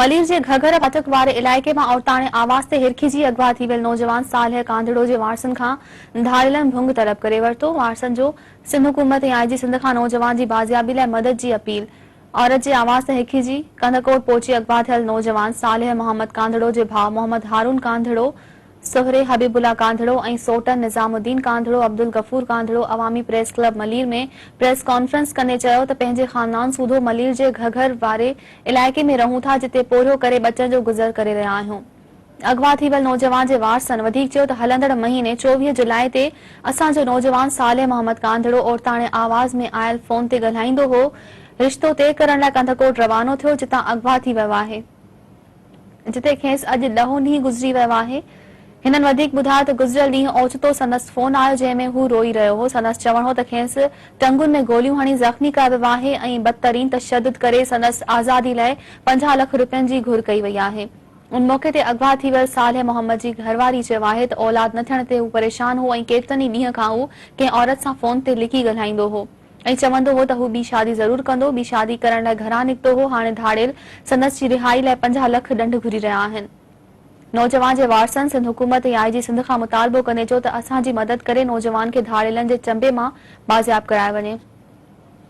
ملير جي گهگهر ڦاٽڪ واري علائقي مان عورتاڻي آواز تي هرکجي اغوا ٿي ويل نوجوان صالح ڪانڌڙو جي وارثن کان ڌاڙيلن ڀنگ طلب ڪري ورتو، وارثن جو سنڌ حڪومت ۽ آء جي سنڌ کان نوجوان جي بازيابي لاء مدد جي اپيل، عورت جي آواز تي هرکجي ڪنڌڪوٽ پهچي اغوا ٿيل نوجوان صالح محمد ڪانڌڙو جي ڀاء محمد هارون ڪانڌڙو، سهري حبيب الله ڪانڌڙو ۽ سوٽن نظام الدين ڪانڌڙو، عبدالغفور ڪانڌڙو عوامي press club Malir ۾ press conference ڪندي چيو ته پنهنجي خاندان سوڌو ملير جي گهگهر واري علائقي ۾ رهون ٿا جتي پورهيو ڪري ٻچن جو گذر ڪري رهيا آهيون. اغوا ٿي ويل نوجوان جي وارثن وڌيڪ چيو ته هلندڙ مهيني 24 جولاء تي اسان جو نوجوان صالح محمد ڪانڌڙو عورتاڻي آواز ۾ آيل فون تي ڳالهائيندو هو رشتو طئي ڪرڻ لاء ڪنڌڪوٽ روانو ٿيو جتان اغوا ٿي ويو آهي. جتي کيس اڄ ڏهون ڏينهن گذري ويو آهي. هنن وڌيڪ ٻڌايو ته گذريل ڏينهن اوچتو سندس فون آيو جنهن ۾ هو روئي رهيو هو. سندس چوڻ هو ته کيس ٽنگن ۾ گوليون هڻي زخمي ڪيو ويو آهي ۽ بدترين تشدد ڪري سندس آزادي لاء 50 لک رپين جي گهر ڪئي وئي آهي. ان موقعي تي اغوا ٿي ويل صالح محمد جي گهرواري چيو آهي ته اولاد نه ٿيڻ تي هو پريشان هو ۽ ڪيترن ئي ڏينهن کان هو ڪنهن عورت سان فون تي لڪي ڳالهائيندو هو. ۽ چوندو هو ته هو ٻي شادي ضرور ڪندو، ٻي شادي ڪرڻ لاء گهران نڪتو هو، هاڻي ڌاڙيل سندس جي رهائي لاء 50 لک ڏنڊ گهري رهيا آهن. نوجوان جي وارثن سنڌ حڪومت ۽ آء جي سنڌ کان مطالبو ڪندي چيو ته اسان جي مدد ڪري نوجوان کي ڌاڙيلن جي چنبي مان بازياب ڪرايو وڃي.